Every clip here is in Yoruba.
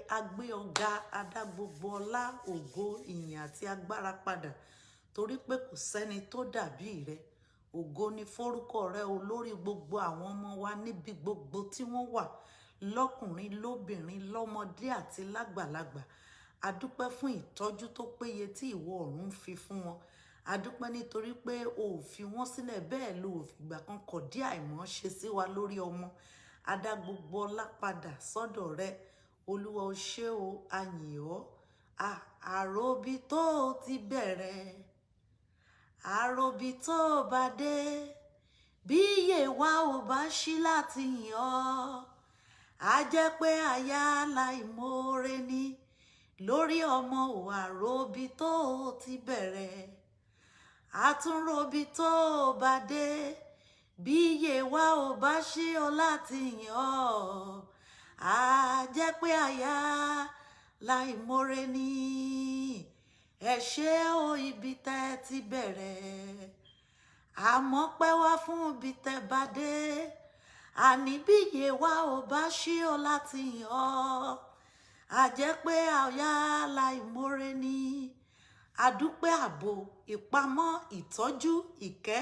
A gbé ọ̀gá, adá gbogbo ọlá, ògo, ìyìn àti agbára padà, torí pé kò sẹ́ni tó dàbí rẹ. Ògo ni forúkọ rẹ o lórí gbogbo àwọn ọmọ wa níbi gbogbo tí wọ́n wà, lọ́kùnrin, lóbìnrin, lọ́mọdé àti lágbàlagbà. A dúpẹ́ fún ìtọ́jú tó péye tí ìwọ ọ̀run ń fi fún wọn. A dúpẹ́ nítorí pé o ò fi wọ́n sílẹ̀, bẹ́ẹ̀ lo ò fìgbà kan kọ̀dí àìmọ́ ṣe sí wa lórí ọmọ. A dá gbogbo ọlá padà sọ́dọ̀ rẹ. Olúwa, o ṣé o, a yìn ọ́. Àròbí tó o ti bẹ̀rẹ̀, àròbí tó o bá dé, bí iye wa ò bá ṣí láti yìn ọ́, a jẹ́ pé aya láìmoore ni lórí ọmọ ò. Àròbí tó o ti bẹ̀rẹ̀, àtúnròbí tó o bá dé, bí iye wa ò bá ṣí ọ láti yìn ọ́, a jẹ́ pé aya láìmoore ni. Ẹ ṣé o, ibi tẹ́ ti bẹ̀rẹ̀, àmọ́ pẹ́ wá fún ibi tẹ́ bá dé. Àní bí iye wa ò bá ṣí ọ láti yìn ọ́, a jẹ́ pé aya láìmoore ni. Àdúpẹ́ ààbò, ìpamọ́, ìtọ́jú, ìkẹ́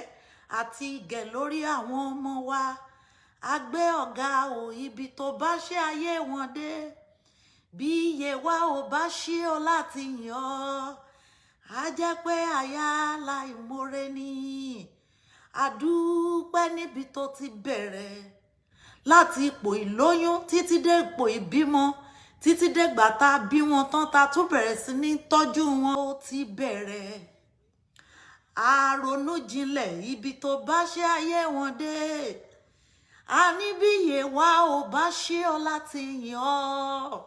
àti ìgẹ̀ lórí àwọn ọmọ wa. A gbé ọ̀gá o, ibi tó bá ṣe ayé wọn dé, bí iye wa ò bá ṣí ọ láti yìn ọ́, a jẹ́ pé aya láìmoore ni. Àdúpẹ́ níbi tó ti bẹ̀rẹ̀, láti ipò ìlóyún títí dé ipò ìbímọ, títí dé gbà tá a bí wọn tán, tá a tún bẹ̀rẹ̀ sí ní tọ́jú wọn. Ó ti bẹ̀rẹ̀, àrònú jinlẹ̀ ibi tó bá ṣe ayé wọn dé. Àní bí iye wa ò bá ṣí ọ láti yìn ọ́,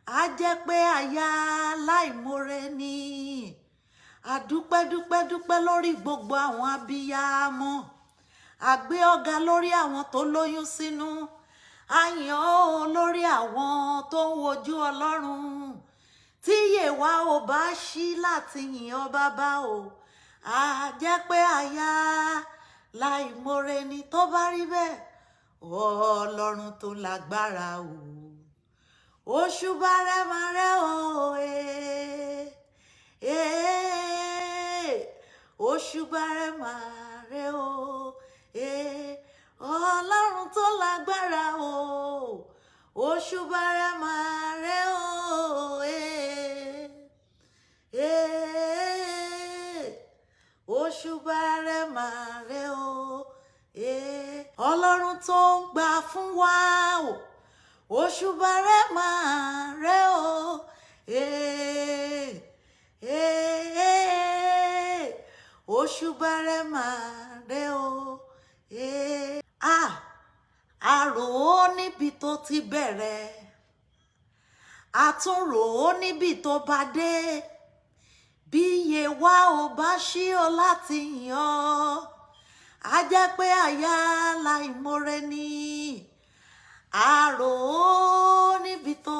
a jẹ́ pé aya láìmoore ni. Àdúpẹ́, dúpẹ́, dúpẹ́ lórí gbogbo àwọn abiyamọ. Àgbé ọ̀gá lórí àwọn tó lóyún sínú. Àyàn ó lórí àwọn tó ń wojú Ọlọ́run. Tí iye wa ò bá ṣí láti yìn ọ́, bàbá o, a jẹ́ pé aya láìmoore ni. Tó bá rí bẹ́ẹ̀, Ọlọ́run tó lágbára o, òṣùbà rẹ̀ máa rẹ̀ o, ee, òṣùbà rẹ̀ máa rẹ̀ o, ee, Ọlọ́run tó lágbára o, òṣùbà rẹ̀ máa rẹ̀ o, ee, ee, òṣùbà rẹ̀ máa rẹ̀ o, ee, Ọlọ́run tó ń gbà fún wa o, òṣùbà rẹ̀ máa rẹ̀ o, ee, ee, òṣùbà rẹ̀ máa rẹ̀ o, ee. Ah, àrò ó níbi tó ti bẹ̀rẹ̀, àtúnrò ó níbi tó bá dé. Bí iye wa ò bá ṣí ọ láti yìn ọ́, a jẹ́ pé aya láìmoore ni. Àrò ó níbi tó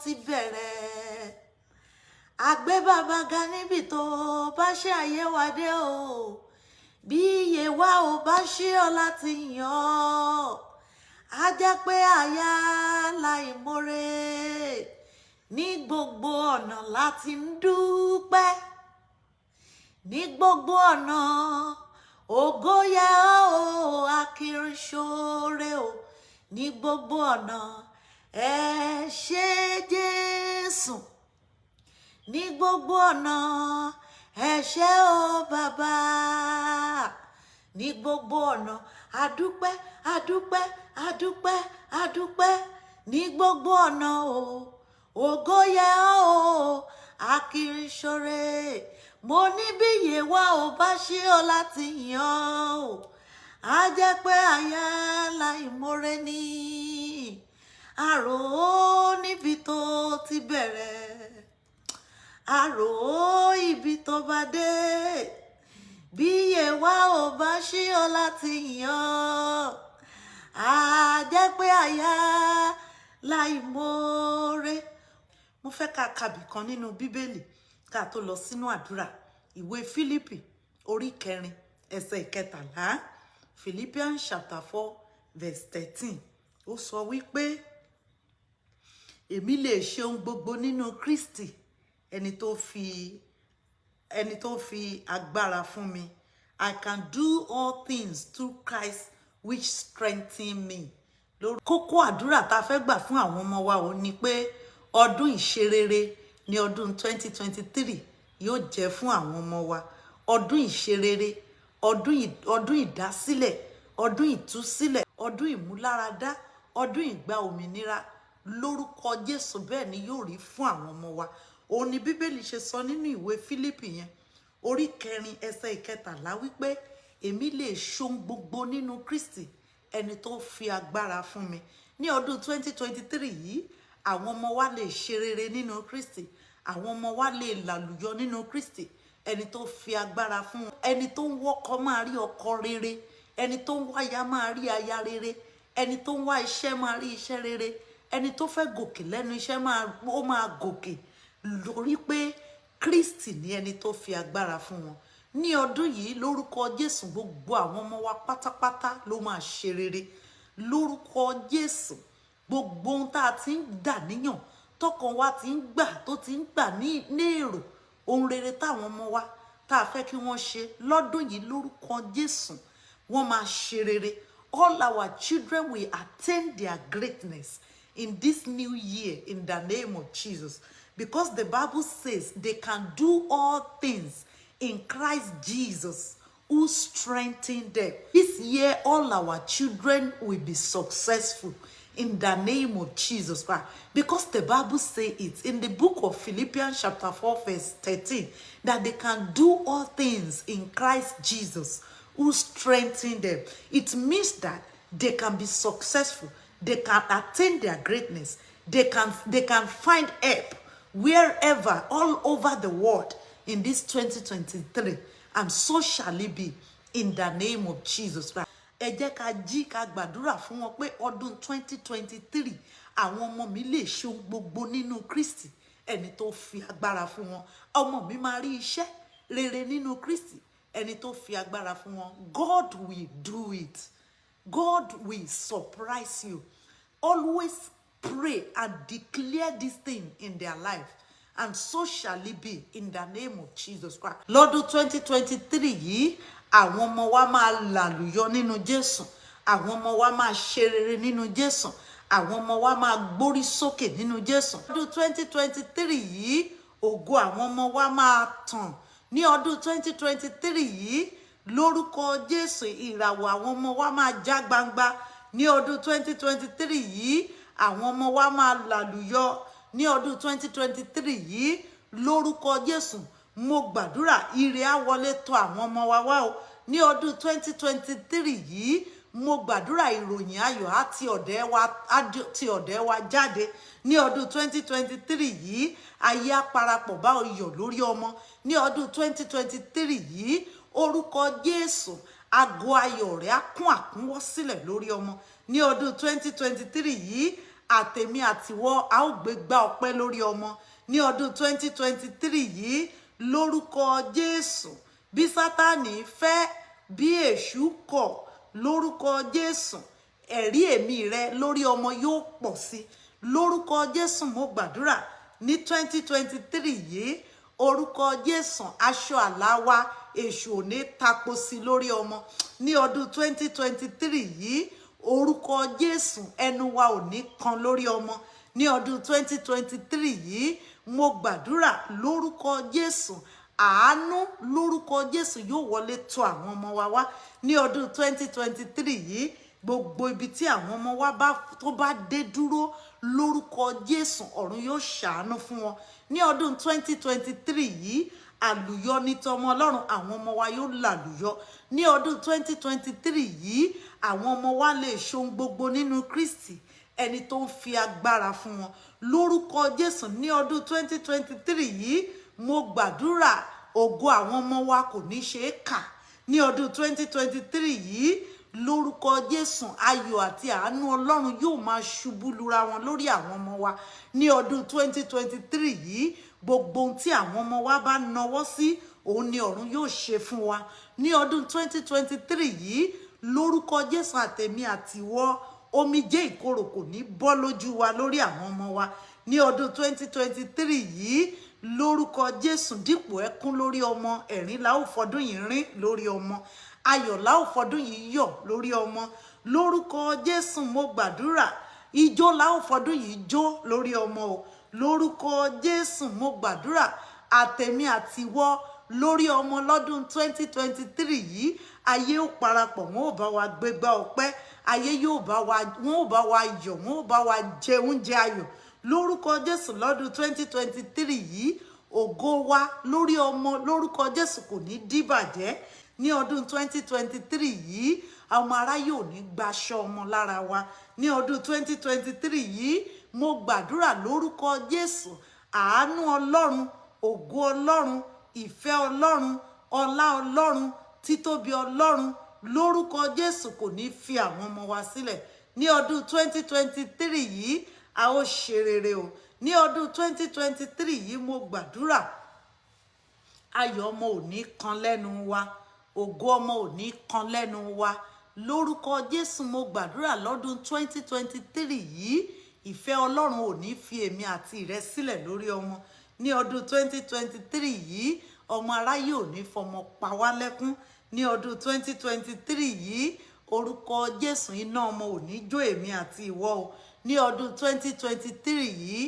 ti bẹ̀rẹ̀, àgbé bàbá ga níbi tó bá ṣe ayé wa dé o. Bí iye wa ò bá ṣí ọ láti yìn ọ́, a jẹ́ pé aya láìmoore. Ní gbogbo ọ̀nà láti ń dúpẹ́, ní gbogbo ọ̀nà, ògo yẹ ọ́ o, akiri ṣoore o. Ní gbogbo ọ̀nà, ẹ ṣé Jésù. Ní gbogbo ọ̀nà, ẹ ṣé o bàbá. Ní gbogbo ọ̀nà, adúpẹ́, adúpẹ́, adúpẹ́, adúpẹ́. Ní gbogbo ọ̀nà o, ògo yẹ ọ́ o, akiri ṣoore. Mo ní bí iye wa ò bá ṣí ọ láti yìn ọ́ o, á jẹ́ pé aya láìmoore ni. Àrò ó níbi tó ti bẹ̀rẹ̀, àrò ó ibi tó bá dé. Bí iye wa ò bá ṣí ọ láti yìn ọ́, á jẹ́ pé aya láìmoore. Mo fẹ́ ká kàbì kan nínú Bíbélì ká tó lọ sínú àdúrà. Ìwé Fílípì orí 4, ẹsẹ̀ 13, Philippians chapter 4 verse 13. Ó sọ wípé, Èmi lè ṣe ohun gbogbo nínú Kristi ẹni tó fi agbára fún mi. I can do all things through Christ which strengthen me. Lórí kókó àdúrà tá a fẹ́ gbà fún àwọn ọmọ wa ò ní pé ọdún ìṣerere ní ọdún 2023 yóò jẹ́ fún àwọn ọmọ wa. Ọdún ìṣerere, ọdún ìdásílẹ̀, ọdún ìtúsílẹ̀, ọdún ìmúláradá, ọdún ìgbà òmìnira, lórúkọ Jésù, bẹ́ẹ̀ ni yóò rí fún àwọn ọmọ wa. Òun ni Bíbélì ṣe sọ nínú ìwé Fílípì yẹn, orí 4, ẹsẹ̀ 13, wípé èmi lè ṣohun gbogbo nínú Kristi ẹni tó fi agbára fún mi. Ní ọdún 2023 yìí, àwọn ọmọ wa lè ṣe rere nínú Kristi. Àwọn ọmọ wa lè làlùyọ nínú Kristi ẹni tó fi agbára fún wọn. Ẹni tó ń wọ́kọ máa rí ọkọ rere, ẹni tó ń wáya máa rí aya rere, ẹni tó ń wá iṣẹ́ máa rí iṣẹ́ rere, ẹni tó fẹ́ gòkè lẹ́nu iṣẹ́ máa ó máa gòkè, lórí pé Kristi ní ẹni tó fi agbára fún wọn. Ní ọdún yìí, lórúkọ Jésù, gbogbo àwọn ọmọ wa pátápátá ló máa ṣe rere lórúkọ Jésù. Gbogbo ohun tá a ti ń dà níyàn, tọkàn wa ti ń gbà, tó ti ń gbà ní èrò ohun rere táwọn ọmọ wa tá a fẹ́ kí wọ́n ṣe lọ́dún yìí, lórúkọ Jésù, wọ́n máa ṣe rere. All our children will attain their greatness in this new year in the name of Jesus, because the Bible says they can do all things in Christ Jesus who strengthened them. This year, all our children will be successful in the name of Jesus Christ. Because the Bible says it in the book of Philippians chapter 4 verse 13 that they can do all things in Christ Jesus who strengthened them. It means that they can be successful. They can attain their greatness. They can find help wherever, all over the world in this 2023. And so shall it be in the name of Jesus Christ. Ẹ jẹ́ ká jí ká gbàdúrà fún wọn pé ọdún 2023, àwọn ọmọ mi lè ṣe ohun gbogbo nínú Kristi ẹni tó fi agbára fún wọn. Ọmọ mi máa rí iṣẹ́ rere nínú Kristi ẹni tó fi agbára fún wọn. God will do it. God will surprise you. Always pray and declare this thing in their life, and so shall it be in the name of Jesus Christ. Lọ́dún 2023 yìí, àwọn ọmọ wa máa làlùyọ nínú Jésù. Àwọn ọmọ wa máa ṣe rere nínú Jésù. Àwọn ọmọ wa máa gbórí sókè nínú Jésù. Lọ́dún 2023 yìí, ògo àwọn ọmọ wa máa tàn. Ní ọdún 2023 yìí, lórúkọ Jésù, ìràwọ̀ àwọn ọmọ wa máa já gbangba. Ní ọdún 2023 yìí, àwọn ọmọ wa máa làlùyọ. Ní ọdún 2023 yìí, lórúkọ Jésù, mo gbàdúrà, ire á wọlé tọ̀ àwọn ọmọ wa wá o. Ní ọdún 2023 yìí, mo gbàdúrà, ìròyìn ayọ̀ á ti ọ̀dẹ̀ wa jáde. Ní ọdún 2023 yìí, ayé á parapọ̀ bá ọ yọ̀ lórí ọmọ. Ní ọdún 2023 yìí, orúkọ Jésù, ago ayọ̀ rẹ̀ á kún àkúnwọ́ sílẹ̀ lórí ọmọ. Ní ọdún 2023 yìí, àtèmi àtìwọ a ó gbé gbá ọpẹ́ lórí ọmọ. Ní ọdún 2023 yìí, lórúkọ Jésù, bí Sátánì fẹ́, bí èṣù kọ̀, lórúkọ Jésù, ẹ̀rí èmi rẹ lórí ọmọ yóò pọ̀ sí. Lórúkọ Jésù, mo gbàdúrà, ní 2023 yìí, orúkọ Jésù, aṣọ àlá wa, èṣù ò ní tapo sí lórí ọmọ. Ní ọdún 2023 yìí, orúkọ Jésù, ẹnu wa ò ní kan lórí ọmọ. Ní ọdún 2023 yìí, mo gbàdúrà, lórúkọ Jésù, àánú lórúkọ Jésù yóò wọlé tọ̀ àwọn ọmọ wa wá. Ní ọdún 2023 yìí, gbogbo ibi tí àwọn ọmọ wa bá tó bá dé dúró, lórúkọ Jésù, ọ̀run yóò ṣàánú fún wọn. Ní ọdún 2023 yìí, àlùyọ ní tọmọ Ọlọ́run. Àwọn ọmọ wa yóò làlùyọ. Ní ọdún 2023 yìí, àwọn ọmọ wa lè ṣohun gbogbo nínú Kristi ẹni tó ń fi agbára fún wọn. Lórúkọ Jésù, ní ọdún 2023 yìí, mo gbàdúrà, ògo àwọn ọmọ wa kò ní ṣe é kà. Ní ọdún 2023 yìí, lórúkọ Jésù, ayọ̀ àti àánú Ọlọ́run yóò máa ṣubú lura wọn lórí àwọn ọmọ wa. Ní ọdún 2023 yìí, gbogbo ohun tí àwọn ọmọ wa bá nawọ́ sí, òun ni ọ̀run yóò ṣe fún wa. Ní ọdún 2023 yìí, lórúkọ Jésù, àtèmi àtìwọ, omijé ìkorò kò ní bọ́ lójú wa lórí àwọn ọmọ wa. Ní ọdún 2023 yìí, lórúkọ Jésù, dípò ẹkún lórí ọmọ, ẹ̀rín la ó fọdún yìí rín lórí ọmọ, ayọ̀ la ó fọdún yìí yọ̀ lórí ọmọ. Lórúkọ Jésù, mo gbàdúrà, ijó la ó fọdún yìí jó lórí ọmọ o. Lórúkọ Jésù, mo gbàdúrà, àtèmi àtìwọ lórí ọmọ lọ́dún 2023 yìí, ayé ó parapọ̀, wọn ò bá wa gbégbá ọpẹ́, ayé yóò bá wa, wọn ò bá wa yọ̀, wọn ò bá wa jẹ oúnjẹ ayọ̀. Lórúkọ Jésù, lọ́dún 2023 yìí, ògo wa lórí ọmọ, lórúkọ Jésù, kò ní díbàjẹ́. Ní ọdún 2023 yìí, ọmọ aráyé ò ní gbaṣọ ọmọ lára wa. Ní ọdún 2023 yìí, mo gbàdúrà, lórúkọ Jésù, àánú Ọlọ́run, ògo Ọlọ́run, ìfẹ́ Ọlọ́run, ọlá Ọlọ́run, títóbi Ọlọ́run, lórúkọ Jésù, kò ní fi àwọn ọmọ wa sílẹ̀. Ní ọdún 2023 yìí, a ó ṣe rere o. Ní ọdún 2023 yìí, mo gbàdúrà, ayọ̀ ọmọ ò ní kan lẹ́nu wa, ògo ọmọ ò ní kan lẹ́nu wa. Lórúkọ Jésù, mo gbàdúrà, lọ́dún 2023 yìí, ìfẹ́ Ọlọ́run ò ní fi èmi àti rẹ sílẹ̀ lórí ọmọ. Ní ọdún 2023 yìí, ọmọ aráyé ò ní fọmọ pa wá lẹ́kún. Ní ọdún 2023 yìí, orúkọ Jésù, iná ọmọ ò ní jó èmi àti ìwọ o. Ní ọdún 2023 yìí,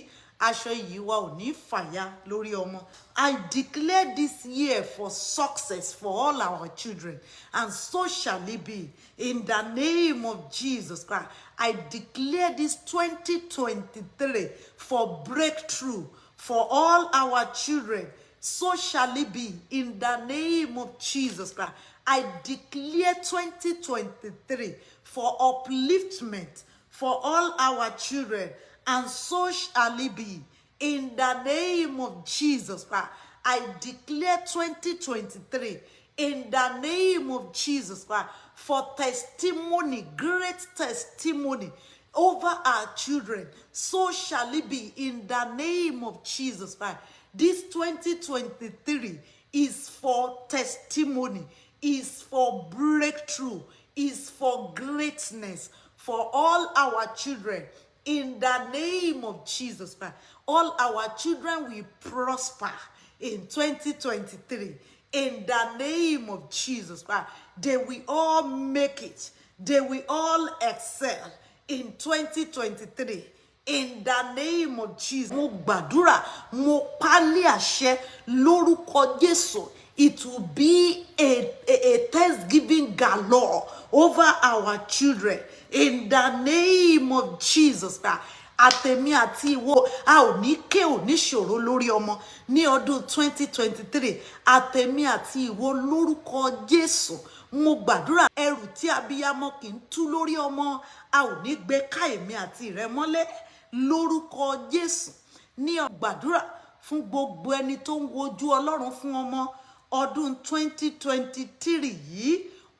aṣọ iyì wa ò ní fàya lórí ọmọ. I declare this year for success for all our children, and so shall it be in the name of Jesus Christ. I declare this 2023 for breakthrough for all our children. So shall it be in the name of Jesus Christ. I declare 2023 for upliftment for all our children, and so shall it be in the name of Jesus Christ. I declare 2023 in the name of Jesus Christ for testimony, great testimony over our children. So shall it be in the name of Jesus Christ. This 2023 is for testimony, is for breakthrough, is for greatness for all our children. In the name of Jesus Christ, all our children will prosper in 2023. In the name of Jesus Christ, they will all make it. They will all excel in 2023. In the name of Jesus. Mo gbàdúrà, mo pálí àṣẹ lórúkọ Jésù. It will be a thanksgiving galore over our children. In the name of Jesus Christ. Àtèmi àti ìwọ, a ò ní ké ò ní ṣòro lórí ọmọ ní ọdún 2023. Àtèmi àti ìwọ, lórúkọ Jésù, mo gbàdúrà, ẹrù tí abiyamọ kì í tú lórí ọmọ, a ò ní gbé ká èmi àti rẹ mọ́lẹ̀ lórúkọ Jésù. Ní gbàdúrà fún gbogbo ẹni tó ń wojú Ọlọ́run fún ọmọ, ọdún 2023 yìí,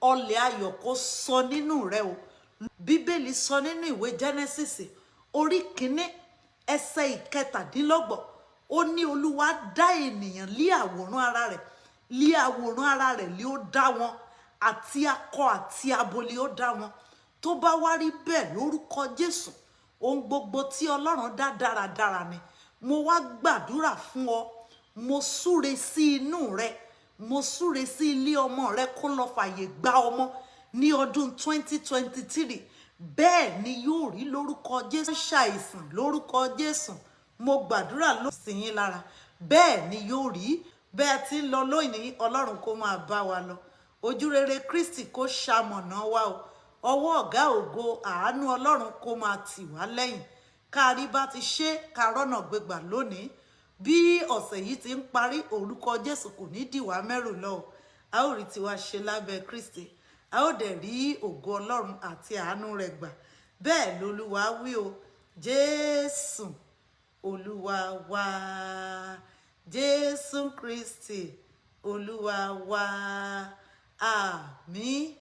ọlẹ̀ ayọ̀ kó sọ nínú rẹ o. Bíbélì sọ nínú ìwé Genesis orí 1, ẹsẹ̀ 27, ó ní Olúwa dá ènìyàn lé àwòrán ara rẹ̀, lé àwòrán ara rẹ̀ lé ó dá wọn, àti akọ àti abo lé ó dá wọn. Tó bá wá rí bẹ́ẹ̀, lórúkọ Jésù, ohun gbogbo tí Ọlọ́run dá dáradára ni. Mo wá gbàdúrà fún ọ, mo súre sí inú rẹ, mo súre sí ilé ọmọ rẹ, kó lọ fàyè gba ọmọ ní ọdún 2023. Bẹ́ẹ̀ ni yóò rí lórúkọ Jésù. Ṣàìsàn lórúkọ Jésù, mo gbàdúrà ló sì yín lára. Bẹ́ẹ̀ ni yóò rí. Bẹ́ẹ̀ tí ń lọ lónìí, Ọlọ́run kó máa bá wa lọ. Ojúrere Kristi kó ṣamọ̀nà wa o. Ọwọ́ ọ̀gá ògo, àánú Ọlọ́run kó máa tì wá lẹ́yìn. Kárí bá ti ṣe, ká rọ́nà gbégbà lónìí. Bí ọ̀sẹ̀ yìí ti ń parí, orúkọ Jésù, kò ní dìwà mẹ́rù lọ o. A ó rí tiwa ṣe lábẹ́ Kristi, a ó dẹ̀ rí ògo Ọlọ́run àti àánú rẹ̀ gbà. Bẹ́ẹ̀ lolúwa wí o. Jésù Olúwa wa, Jésù Kristi Olúwa wa, àmín.